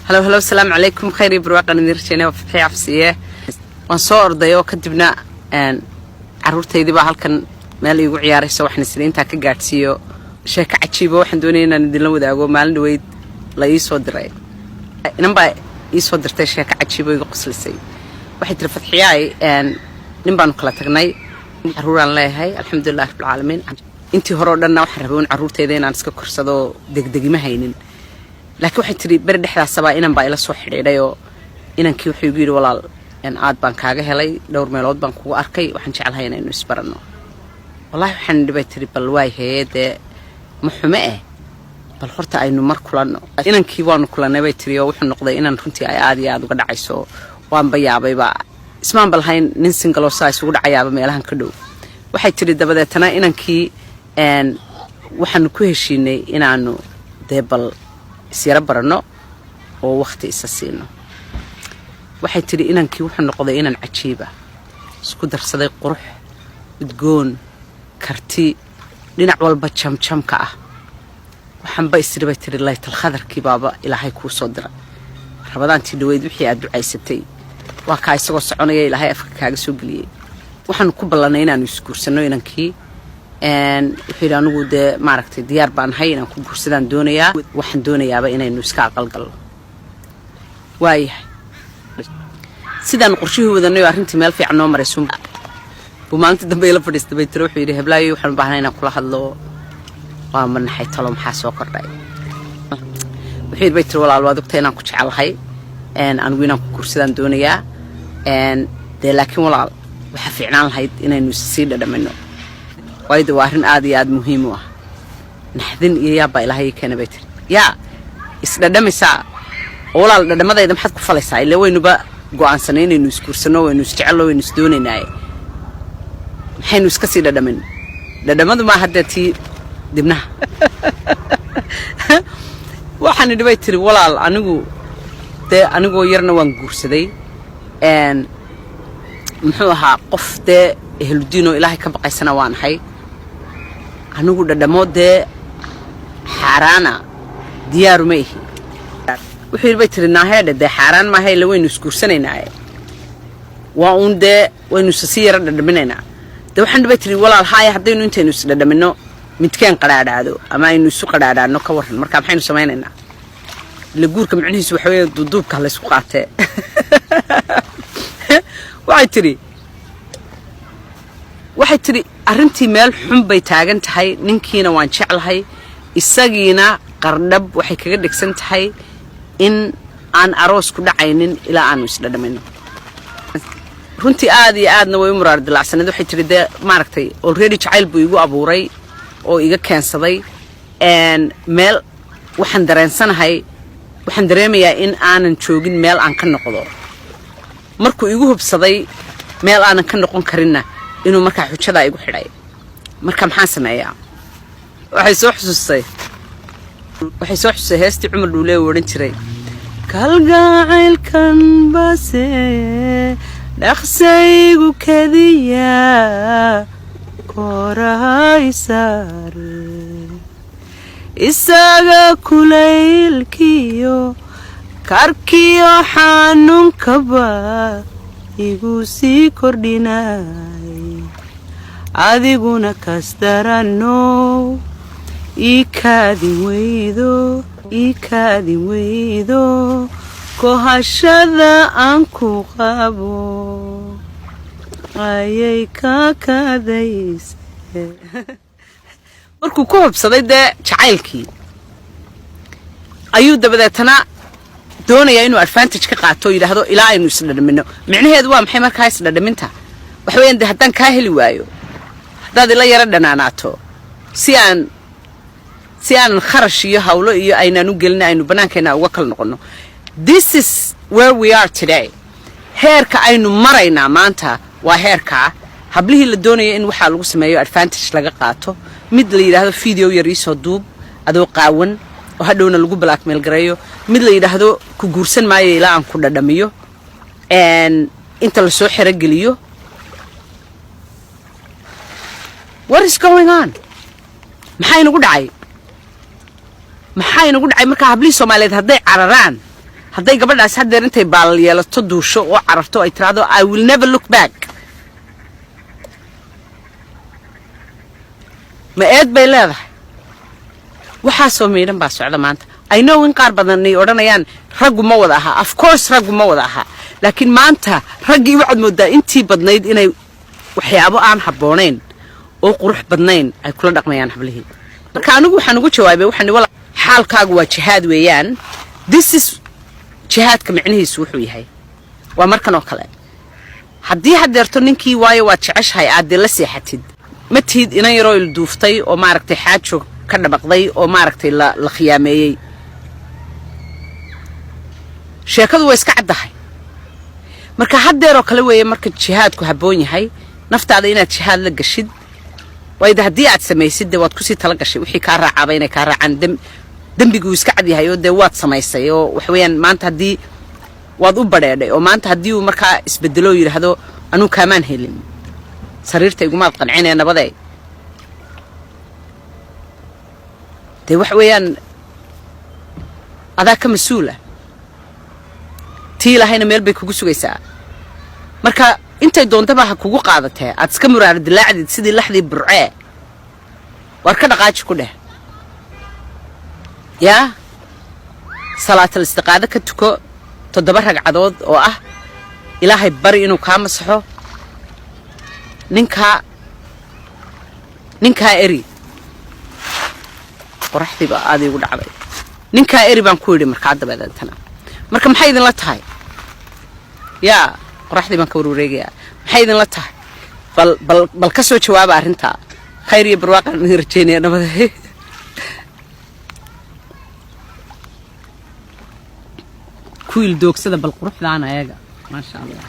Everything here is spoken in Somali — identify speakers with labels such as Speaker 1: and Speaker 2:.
Speaker 1: Hello, hello, asalaamu calaykum. Khayr iyo barwaaqan idin rajeynaya. Waa Fatxi Cabsiye. Waan soo orday oo kadibna caruurtaydii baa halkan meel iigu ciyaaraysa. Waxaan isla intaa ka gaadhsiiyo sheeko cajiiba. Waxaan doonaya inaan idinla wadaago. Maalin dhaweyd la ii soo diray, inan baa ii soo dirtay sheeko cajiibo iga qoslisay. Waxay tiri: "Fatxiyaay, nin baanu kala tagnay, caruuraan leeyahay, alxamdulilah rabbilcaalamiin. Intii hore oo dhanna waxaan rabay un carruurtayda inaan iska korsado, degdegima haynin. Laakiin," waxay tiri, "beri dhexdaasabaa inan baa ila soo xidhiidhay oo inankii wuxuu igu yidhi: 'Walaal, aad baan kaaga helay, dhowr meelood baan kugu arkay, waxaan jeclahay inaynu isbaranno.' Wallahi," waxaan idhi," bay tiri, "bal waay heye, dee ma xume eh, bal horta aynu mar kulanno." Inankii waanu kulannay," bay tiri, "oo wuxuu noqday inan runtii ay aad iyo aad uga dhacayso. Waanba yaabayba, ismaan balahayn nin single oo saa isugu dhacayaaba meelahan ka dhow." Waxay tiri: "Dabadeetana inankii waxaanu ku heshiinay inaanu dee bal isyaro baranno oo wakhti isa siino." Waxay tidhi: "Inankii wuxuu noqday inan cajiiba, isku darsaday qurux, udgoon, karti, dhinac walba jamjamka ah. Waxaanba isiri," bay tiri, "laytal khadarkii baaba Ilaahay kuu soo diray. Rabadaantii dhaweyd wixii aad ducaysatay waa kaa isagoo soconaya Ilaahay afka kaaga soo geliyey. Waxaanu ku ballannay inaanu isguursanno. Inankii wuxuu yidhi: 'Anigu dee maaragtay diyaar baan ahay, inaan ku guursadaan doonayaa, waxaan doonayaaba inaynu iska aqalgalno.' Waayahay, sidaan qorshihii wadanay oo arrintii meel fiican noo maraysun buu maalintii dambe ila fadhiistay," bay tiri. "Wuxuu yidhi: 'Heblaayo, waxaan u baahnay inaan kula hadlo.' Waa manaxay, talo maxaa soo kordhay? Wuxuu yidhi," bay tiri, "walaal, waad ogtay inaan ku jecelahay, anigu inaan ku guursadaan doonayaa dee, laakiin walaal, waxaa fiicnaan lahayd inaynu is sii dhadhamino, waayo de waa arrin aad iyo aad muhiim u ah.' Naxdin iyo yaabbaa Ilaahay ii keena," bay tiri. "Yaa isdhadhamisaa oo walaal, dhadhamadayda maxaad ku falaysaa? Ilaa waynuba go'aansanay inaynu isguursanno, waynu isjecello, waynu isdoonaynaaye, maxaynu iska sii dhadhamin? Dhadhamadu maa haddee tii dibnaha." "Waxaan idhi," bay tiri, "walaal, anigu dee anigoo yarna waan guursaday, muxuu ahaa, qof dee ehludiin oo Ilaahay ka baqaysana waan ahay. Anigu dhadhamo dee xaaraana diyaaru ma ihi." Wuxuu yidhi," bay tiri, "naaheedhe, dee xaaraan maaha, ila waynu isguursanaynaaye, waa uun dee waynu isa sii yaro dhadhaminaynaa dee." "Waxaan," bay tiri, "walaal, haaya, haddaynu intaynu isdhadhamino midkeen qadhaadhaado ama aynu isu qadhaadhaano, ka warran? Marka maxaynu samaynaynaa? Ila guurka micnihiisu waxa weeye duuduubka laysku qaatee." Waxay tidhi: "Arrintii meel xun bay taagan tahay. Ninkiina waan jeclahay, isagiina qardhab waxay kaga dhigsan tahay in aan aroos ku dhacaynin ilaa aanu isdhadhamino. Runtii aad iyo aadna way u muraar dilaacsanayd. Waxay tidhi: 'Dee maaragtay, already jacayl buu igu abuuray oo iga keensaday meel. Waxaan dareensanahay, waxaan dareemayaa in aanan joogin meel aan ka noqdo. Markuu igu hubsaday meel aanan ka noqon karinna, inuu markaa xujadaa igu xidhay. Marka maxaan sameeyaa?'" Waxay soo xususay heestii Cumar Dhuule uu odhan jiray: "Kalgacaylkan base dhaqsaygu kadiya korahay saare, isaga kulaylkiyo karkiyo xanuunkaba igu sii kordhinay, adiguna kasdarano ii kaadin weydo, ii kaadin weydo, kohashada aan ku qabo ayay ka kaadayse." Markuu ku hubsaday dee jacaylkii, ayuu dabadeetana doonayaa inuu advantage ka qaato oo yidhaahdo ilaa aynu isdhadhamino. Micnaheedu waa maxay markaa isdhadhaminta? Waxa weeyaan dee haddaan kaa heli waayo, haddaad ila yaro dhanaanaato, si aan kharash iyo hawlo iyo aynaan u gelin, aynu bannaankeenna uga kala noqonno. This is where we are today. Heerka aynu maraynaa maanta waa heerkaa hablihii la doonaya in waxaa lagu sameeyo, advantage laga qaato. Mid la yidhaahdo video yar iisoo duub adoo qaawan oo hadhowna lagu blackmail gareeyo. Mid la yidhaahdo ku guursan maayo ilaa aan ku dhadhamiyo, inta lasoo xerogeliyo. What is going on? Maxaa inagu dhacay? Maxaa inagu dhacay? Markaa hablihii Soomaaliyeed hadday cararaan Hadday gabadhaas haddeer intay baalal yeelato, duusho oo cararto, ay tiraahdo, "I will never look back," ma eed bay leedahay? Waxaasoo miidhan baa socda maanta. I know in qaar badan ay odhanayaan raggu ma wada ahaa. Of course raggu ma wada ahaa, laakiin maanta raggii waxaad moodaa intii badnayd inay waxyaabo aan habboonayn oo qurux badnayn ay kula dhaqmayaan hablihii. Marka anigu waxaan ugu jawaabay, waxaan wala xaalkaagu waa jihaad weeyaan. This is jihaadka micnihiisu wuxuu yahay waa markan oo kale haddii haddeerto ninkii, waayo waad jeceshahay, aad dee la seexatid, ma tihid inan yaroo ilduuftay oo maaragtay xaajo ka dhabaqday oo maaragtay la khiyaameeyey. Sheekadu waa iska caddahay. Marka haddeeroo kale weeye marka jihaadku habboon yahay, naftaada inaad jihaad la gashid. Waayo de haddii aad samaysid, dee waad kusii tala gashay wixii kaa raacaaba inay kaa raacaan. Dembiguu iska cad yahay oo dee waad samaysay oo waxa weeyaan maanta haddii waad u badheedhay oo maanta haddii uu markaa isbedelo oo yidhaahdo, "Anuu kaamaan helin, sariirta igumaad qancinee, nabadee," dee waxa weeyaan adaa ka mas-uula. Tii lahayna meel bay kugu sugaysaa. Marka intay doontaba ha kugu qaadatee, aad iska muraara dilaacdid sidii laxdii Burcee. Waar ka dhaqaaji ku dheh, yaa salaatal istiqaado ka tuko 7 ragcadood oo ah Ilaahay bari inuu kaa masaxo ninkaa, ninkaa eri. Qoraxdiiba aada iigu dhacday. Ninkaa eri baan ku yidhi. Markaa dabadeetana marka maxay idinla tahay? Yaa qoraxdii baan ka warwareegayaa. Maxay idinla tahay? Bal ka soo jawaaba arrintaa. Khayr iyo barwaaqaan idin rajeynaya. Nabade. Ku ildoogsada bal quruxdaana eega, maasha Allah.